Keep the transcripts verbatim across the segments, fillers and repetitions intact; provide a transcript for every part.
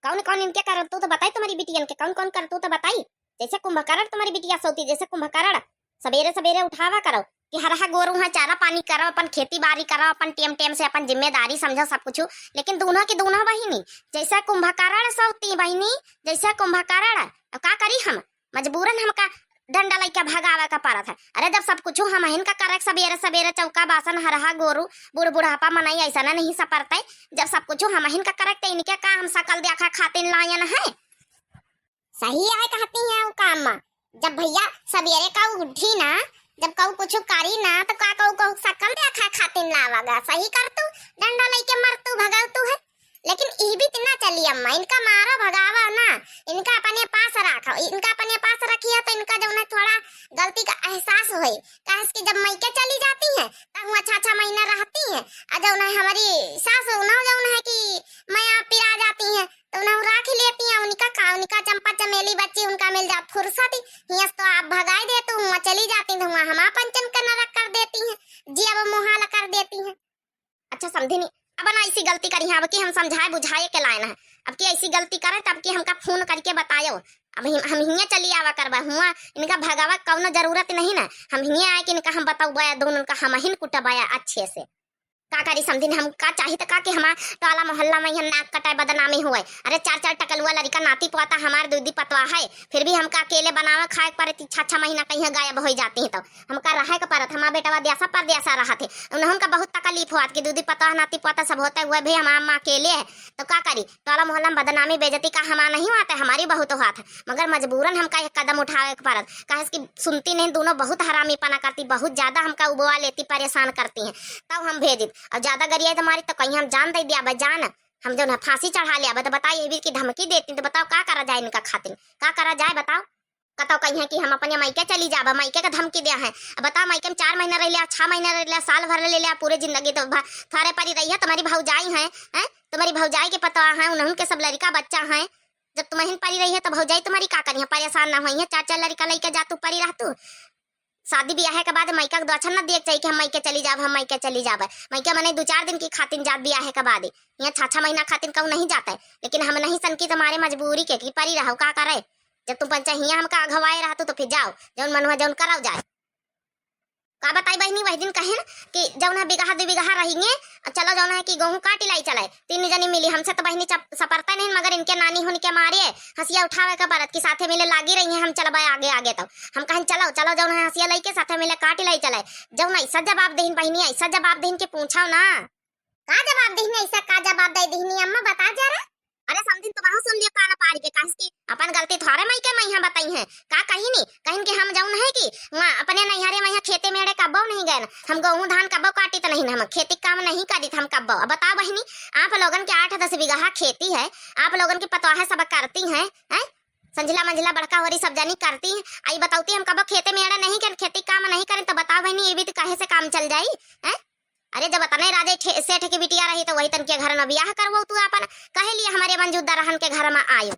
कौन कौन इनके करतूत बताई, तुम्हारी बिटियन के कौन कौन करतूत बताई? जैसे कुंभकर्ण तुम्हारी बिटिया सौती, जैसे कुंभकर्ण। सबेरे सबेरे उठावा करो कि हरहा गोरू है, चारा पानी करो, अपन खेती बारी करो, अपन टेम टेम से अपन जिम्मेदारी समझो सब कुछ। लेकिन दूनों की दूनों बहिनी जैसे कुंभकर्ण सौती बहिनी, जैसे कुंभकर्ण। अब का करी हम, मजबूरन हमका डंडा लइके भगावे का पड़त है। अरे जब सब कुछ हमहिन का करे, सबेरे सबेरे चौका बासन हरहा गोरू बूढ़ बुढ़ापा मनई ऐसा ना नहीं सपरते। जब सब कुछ हमहिन का करे त इनके का हम सकल देखा खातिन लायन है? सही है कहती हैं वो काम में। जब भैया सबेरे का उठी ना, जब कहू कुछ करी ना, तो का कहू कहू सकल देखा खातिन लावागा? सही कर तू, डंडा लइके मर तू, भगाव तू है। लेकिन ई भी ना चली अम्मा, इनका मारो भगावा ना, इनका अपने पास रखो, इनका अपने पास रखिए तो इनका जौन है थोड़ा गलती का एहसास होए। काहे कि जब मइके चली जाती हैं, तब हुआ छह छह महीना रहती हैं, और जौन है हमारी सास उन्हों जौन है कि मैं आप पिरा जाती हैं, तो उन्हें राख लेती हैं। उनका का, उनका चंपा चमेली बच्ची, उनका मिल जात फुर्सत, हियस तो आप भगाई देती, हुआ चली जाती, तो हुआ हमारा पंचन का नरक कर देती हैं, जी अब मुहाला कर देती हैं। अच्छा समधिनी, अब ना ऐसी गलती करी है, अब की हम समझाए बुझाए के लायन है। अब की ऐसी गलती करे तब की हमका फोन करके बतायो। अब हम, हम हियाँ चली आवा करबा, हुआ इनका भगावा कौनो जरूरत नहीं ना। हम हियाँ आए कि इनका हम बताऊबा, दोनों का हमहिन कुटबाया अच्छे से। का करी समधिन, हम का चाही त का कि हमार टोला मोहल्ला में यहाँ नाक कटाए बदनामी हुए। अरे चार चार टकलुआ लड़का नाती पोता हमार दूधी पतवा है, फिर भी हमका अकेले बनावे खाए के पड़े, छह छह महीना कहीं गायब हो जाती है तो हमका रहे के पड़त, हमार बेटवा देसा परदेसा रहत है, उन्हों का बहुत तकलीफ हुआ कि दूधी पतवा नाती पोता सब होते हुए भी हमार अम्मा अकेले है। तो का करी, टोला मोहल्ला में बदनामी बेइज्जती का हमार नहीं हुआ था, हमारी बहुत हुआ था, मगर मजबूरन हमका एक कदम उठावे के पड़त। काहे कि सुनती नहीं, दोनों बहुत हरामीपना करती, बहुत ज्यादा हमका उबवा लेती, परेशान करती हैं, तब हम भेजित। और ज्यादा गरियाई तो मारी तो कहीं हम जान दे दिया बा, जान हम जौन है फांसी चढ़ा लिया बा। तो बताइए, ये भी की धमकी देती, तो बताओ का करा जाए इनका खातिर, का करा जाए बताओ? कतौ कहिए कि हम अपने मायके चली जाबा, मायके का धमकी दिया है। अब बताओ, मायके में चार महीना रह लिया, छह महीना रह लिया, साल भर ले लिया, पूरे जिंदगी तो भा-, थारे परी रही है, तुम्हारी भौजाई है, हैं? तुम्हारी भौजाई के पतवा है, उन्होंने के सब लड़का बच्चा है। जब तुम्हें परी रही है तो भौजाई तुम्हारी का करी है, परेशान ना हुई है, चार चार लड़का लेके जा तू परी रह तू। शादी ब्याह के बाद मायका के दोछन न दिए के चाहिए कि हम मायके चली जाब, हम मायके चली जाब। मायके मने दो चार दिन की खातिन जात ब्याह के बाद, यहाँ छह छह महीना खातिन कहूँ नहीं जाता है, लेकिन हम नहीं सन की तुम्हारे मजबूरी के कि परी रहो का करे। जब तुम पंचा हियाँ हमका अघवाए रहतू तो फिर जाओ, जौन मन हुआ जौन कराओ जाए। का बताई बहिनी, वही दिन कहिन कि जौन है बिगहा दो बिगहा रहिए, चलो जौन है कि गोहूँ काटी लाई चले। तीन जनी मिली, हमसे तो बहिनी चप-, सपरता नहीं, मगर इनके नानी होने के मारे हंसिया उठावे के परत कि साथे मिले लागी रही हैं, हम चलबे आगे आगे। तब हम कहें चलो चलो जौन है हंसिया लइके साथे मिले काटी लाई चले। जौन ऐसा जवाब देहिन बहिनी, ऐसा जवाब देहिन कि पूछो ना। का जवाब देहिन, ऐसा का जवाब दे देहिन अम्मा, बता जरा। अरे समधिन, तुमहू सुन लियो कान पार के, काहे कि अपन गलती थोड़े मायके में यहाँ बताई है। का कहिनी, कहिन कि हम जौन है कि वहाँ अपने नैहरे में यहाँ खेते मेड़े कब्बो नहीं गए, हम गोहूँ धान कब्बो काटित नहीं, हम खेती काम नहीं करित हम कब्बो। अब बताओ बहिनी, आप लोगन के आठ दस बीघा खेती है, आप लोगन के पतवाह सब करती हैं, हैं? संझिला मंझिला बड़का होरी सब जानी करती हैं, आई बतौती हम कब्बो खेते मेड़े नहीं गए, खेती काम नहीं करें, तो बताओ बहिनी, ये भी तो कहे से काम चल जाई, हैं? अरे जब अतने राजे ठे-, सेठ की बिटिया रही तो वही तन के घर में बियाह करवो तू आपन, कहे लिए हमारे मंजूदा रहन के घर में आयो।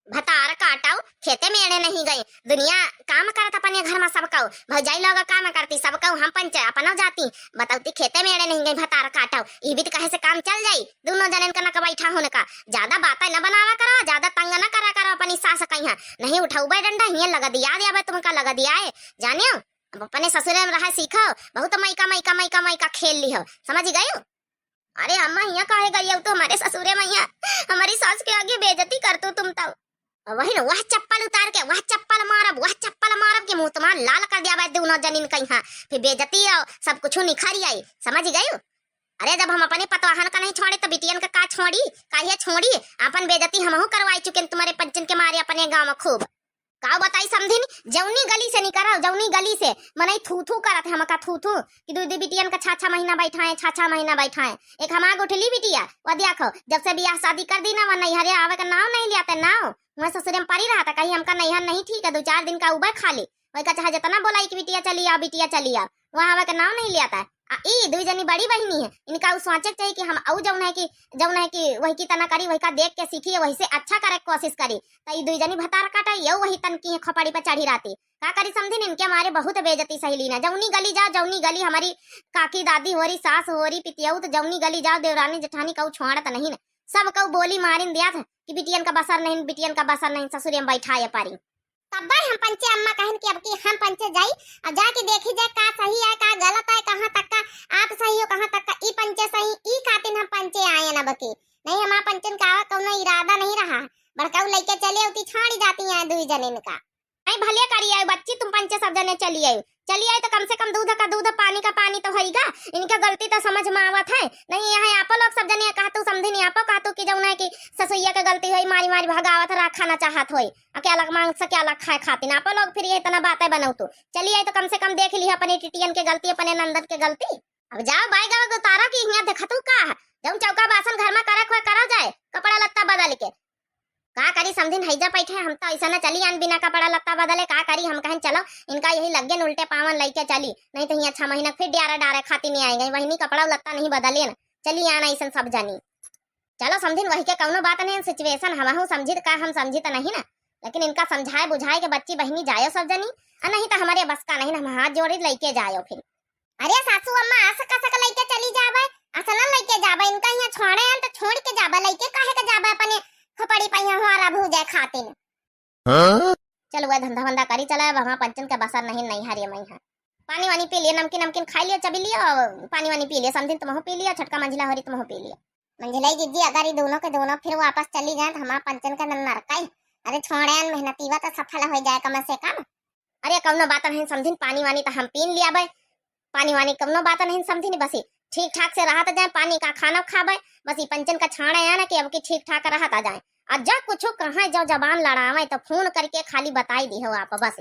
भतार काटाऊ, खेते मेड़े नहीं गई, दुनिया काम करत अपने घर में सबकऊ, भौजाई लोग काम करती सबकऊ, हम पंचे अपनो जाती, बतौती खेते मेड़े नहीं गई, भतार काटाऊ, ई भी तो कहे से काम चल जाई। दोनों जनन का नक बैठा होने का, ज्यादा बातें न बनावा करो, ज्यादा तंग न करा करो अपनी सास कहिया, नहीं उठाऊ बे डंडा, हियां लगा दिया, दिया बे तुमका लगा दिया है, जानियो। अब अपने ससुरे में रहा सीखो, बहुत मायका, मायका, मायका, मायका खेल ली हो, समझ गयो? अरे अम्मा, हियां काहे गई हो तू हमारे ससुरे में? हियां हमारी सास के आगे बेइज्जती कर तू तुम तो। वही ना, वह चप्पल उतार के, वह चप्पल मारब, वह चप्पल मारब कि मुंह तुम्हारा लाल कर दिया भाई दोनों जनीन कहीं। फिर बेइज्जती और सब कुछ निखर आई, समझ गयो? अरे जब हम अपने पतवाहन का नहीं छोड़े तो बिटियन का का छोड़ी, काहे छोड़ी? अपन बेइज्जती हमहू करवाई चुके तुम्हारे पंचन के मारे अपने गांव में खूब। का बताई समधिन, जौनी गली से निकरो, जौनी गली से मनई थू थू करत है हमका थू थू कि दू दू बिटियन का छह छह महीना बैठाए, छह छह महीना बैठाए। एक हमार गुठली बिटिया, वो देखो जब से बियाह शादी कर दी ना, वो नैहरे आवे का नाव नहीं लिया ते नाव। वहाँ ससुरे में परी रहा था, कहीं हमका नैहर नहीं ठीक है, दो चार दिन का उबे खा ले। वही का चाहे जितना बोला कि बिटिया चली आओ, बिटिया चली आओ, वहाँ आवे का नाव नहीं लिया था। आ ई दुई जनी बड़ी बहिनी है, इनका उ सोचे के चाहिए कि हम अउ जौन है कि, जौन है कि वही की तना करी, वही का देख के सीखी, वही से अच्छा करे के कोशिश करी। तो ई दुई जनी भतार काटा, यौ वही तन की है खोपड़ी पे चढ़ी रहती। का करी समधिन, इनके मारे बहुत बेइज्जती सही लीना। जौनी गली जाओ, जौनी गली हमारी काकी दादी होरी, सास होरी, पितियऊ, तो जौनी गली जाओ, देवरानी जेठानी कहू छोड़त नहीं न। सब कऊ बोली मारिन दिया था कि बिटियन का बसर नहीं, बिटियन का बसर नहीं, ससुरे में बैठाए पारी। तब्बे हम पंचे अम्मा कहन कि अब की हम पंचे जाई, अब जाके देखी जाए का सही है, का गलत है, कहाँ तक का आप सही हो, कहाँ तक का ई पंचे सही, ई खातिन हम पंचे आए न बकी। नहीं, हमार पंचन का आवा कौनो इरादा नहीं रहा, बड़काऊ लइके चली अउती, छोड़ी जाती हैं दुई जनिन का। नहीं, भले करी आए बच्ची, तुम पंचे सब जने चली आए, चली आए तो कम से कम दूध का दूध, पानी का पानी तो होइगा। इनका गलती तो समझ में आवत है। नहीं, यहाँ आपो लोग सब जने कहा तू समझी नहीं, आपो कहा तू कि जौन है कि ससुइया के गलती होई, मारी मारी भगावत रहा, खाना चाहत होई, अकेला मांग से अकेला खाए खातिर। आपो लोग फिर ये इतना बातें बनऊ तू। चली आए तो कम से कम देख लिया अपने टिटियन के गलती, अपने नंदन के गलती। अब जाओ बाई गवा उतारा कि हियाँ देखा तू का है? जौन चौका बासन घर में करे खोए करा जाए, कपड़ा लत्ता बदल के। का करी समधिन, हैजा बैठे, हम तो ऐसा न चली आन बिना कपड़ा लत्ता बदले। का करी, हम कहन चलो इनका यही लगे न उल्टे पावन लइके चली, नहीं तो हियाँ छह महीना फिर डियारा डारे खाती नहीं आएंगे, वही नहीं कपड़ा लत्ता नहीं बदले न, चली आन ऐसन सब जानी। चलो समधिन, वही के कौनो बात नहीं, situation हमहू समझित का हम समझित नहीं ना, लेकिन इनका समझाए बुझाए के बच्ची बहिनी जायो सब जनी, आ नहीं तो हमारे बस का नहीं ना, हम हाथ जोड़ी लइके जायो फिर। अरे सासू अम्मा, अस कसक लइके चली जाबे, अस न लइके जाबे, इनका यहाँ छोड़े हैं तो छोड़ के जाबे, लइके काहे के जाबे अपने खोपड़ी पे यहाँ हुआरा भूजे खातिन। हाँ? चल वह धंधा वंदा करी चला, अब हमार पंचन के बसर नहीं, नहीं हरे मई है। पानी वानी पी लिए, नमकीन नमकीन खाई लिए, चबी लिए, और पानी वानी पी लिए, समधिन तुमहो पी लिए, छोटका मंझिला होरी तुमहो पी लिए। मंझिलाई दीदी, अगर ये दोनों के दोनों फिर वापस चली जाए तो हमार पंचन के नरकाई। अरे छोड़े हैं, मेहनतीवा तो सफल हो जाए कम से कम। अरे कौनो बात नहीं समधिन, पानी वानी तो हम पीन लिया बे, पानी वानी कौनो बात नहीं समधिन, बस ई ठीक ठाक से रहत जाए, पानी का खाना खाबे, बस ई पंचन का छाड़े है ना कि अब की ठीक ठाक रहत आ जाए। और जो कुछ कहे, जो जबान लड़ावे तो फोन करके खाली बताई दी हो आप बस।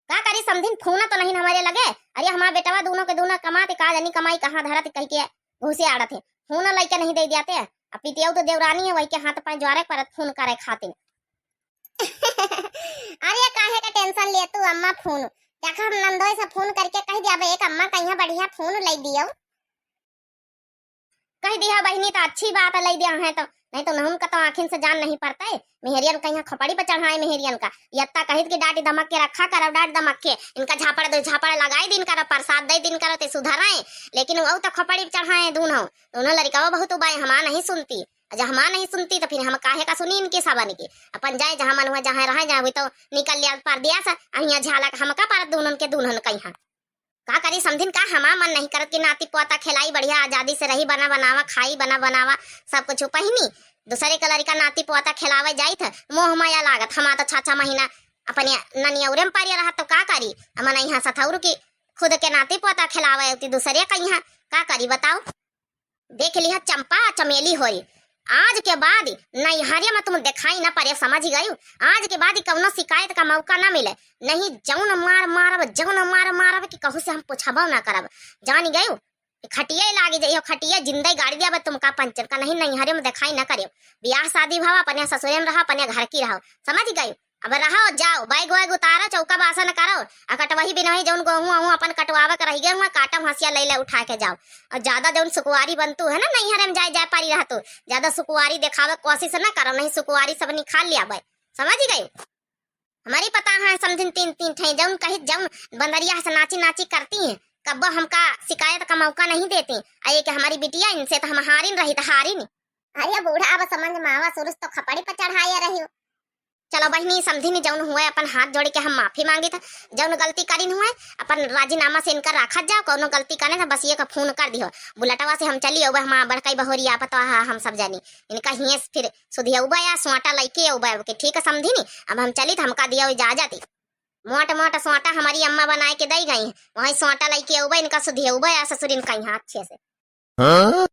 का करी समधिन, फोन तो नहीं हमारे लगे। अरे हमार बेटवा दोनों के दोनों कमाते, का जानी कमाई कहाँ धरत कह के घुसे आड़त है, फोन लइके नहीं दे दियाते। अब पिटियाऊ तो देवरानी है, वही के हाथ पाए ज्वारे परत फोन करे खातिर। अरे काहे का tension ले तू अम्मा, फोन देखा हम नंदोई से फोन करके कह दिया बे, एक अम्मा कहीं बढ़िया फोन ले दियो। कह दिया बहिनी तो अच्छी बात है, ले दिया है तो, नहीं तो नहुम का तो आँखिन से जान नहीं पड़ता है। मेहरियन कहीं खोपड़ी पर चढ़ाए मेहरियन का, यत्ता कहित कि डांट दमक के रखा करो, डांट दमक के इनका झापड़ दो, झापड़ लगाई दिन करो, प्रसाद दे दिन करो ते सुधराए, लेकिन वो तो खोपड़ी पर चढ़ाए दोनों, दोनों लड़िका वो बहुत उबाए, हमार नहीं सुनती। जब हमार नहीं सुनती तो फिर हम काहे का सुनी इनके सबन के? अपन जाए जहाँ मन हुआ, जहाँ रहे जाए, वही तो निकल लिया परदेस, अहिया झालक हमका परत दुनन के दुनन कइहाँ। का करी समधिन, का हमार मन नहीं करत कि नाती पोता खिलाई, बढ़िया आजादी से रही, बना बनावा खाई, बना बनावा सब कुछ पहिनी। दूसरे के लड़िका नाती पोता खिलावे जाइत है, मोह माया लागत, हमार तो छह छह महीना अपने ननियौरे में परिया रहत, तो का करी? अमन यहाँ सथौर की खुद के नाती पोता खिलावे अउती दूसरे कइहाँ, का करी बताओ? देख लिहा चंपा चमेली होई, आज के बाद नैहरिया में तुम दिखाई ना पड़े, समझ गयू? आज के बाद कौनो शिकायत का मौका ना मिले, नहीं जौन मार मारब, जौन मार मारब कि कहू से हम पूछबो ना करब, जान गयू? खटिया लागी जाइयो, खटिया जिंदा गाड़ी दिया तुमका पंचन का, नहीं नैहरे में दिखाई ना करियो। ब्याह शादी भवा, अपने ससुरे में रहा, अपने घर की रहो, समझ गयू? अब रहो, जाओ, बैग वैग उतारो, चौका बासन करो, आ कटवही बिनवही जौन गोहूँ अहूँ अपन कटवावे के रह गए हुआ, काटम हंसिया ले ले उठा के जाओ। और ज्यादा जौन सुकुवारी बनतू है ना, नैहरे में जाए जाए पारी रहतू, ज्यादा सुकुवारी देखावे के कोशिश ना करो, नहीं सुकुवारी सब निकाल लिया बे, समझ गए? हमारी पता है समधिन तीन तीन ठे, जौन कही जौन बंदरिया से नाची नाची करती हैं, कब्बो हमका शिकायत का मौका नहीं देती। आ ये कि हमारी बिटिया, इनसे तो हम हारिन रही तो हारिन। अरे बूढ़ा, अब समझ में आवा, सुरुस तो खपड़ी पर चढ़ाए रही। चलो बहिनी, समधिन जौन हुए अपन हाथ जोड़ के हम माफी मांगित, जौन गलती करिन हुए अपन राजीनामा से इनका राखत जाओ, कौनो गलती करे तो बस ये का फोन कर दियो, बुलेटवा से हम चली अउबे, हमार बड़कई बहुरिया पतवा है, हम सब जानी इनका हिये से फिर सुधियउबे या सोटा लइके अउबे, अब के ठीक है समधिन, अब हम चली तो हमका दियो इजाजत। मोट मोट सोटा हमारी अम्मा बनाए के दई गई, वही सोटा लइके अउबे इनका सुधियउबे या ससुरिन कइहाँ अच्छे से। हाँ?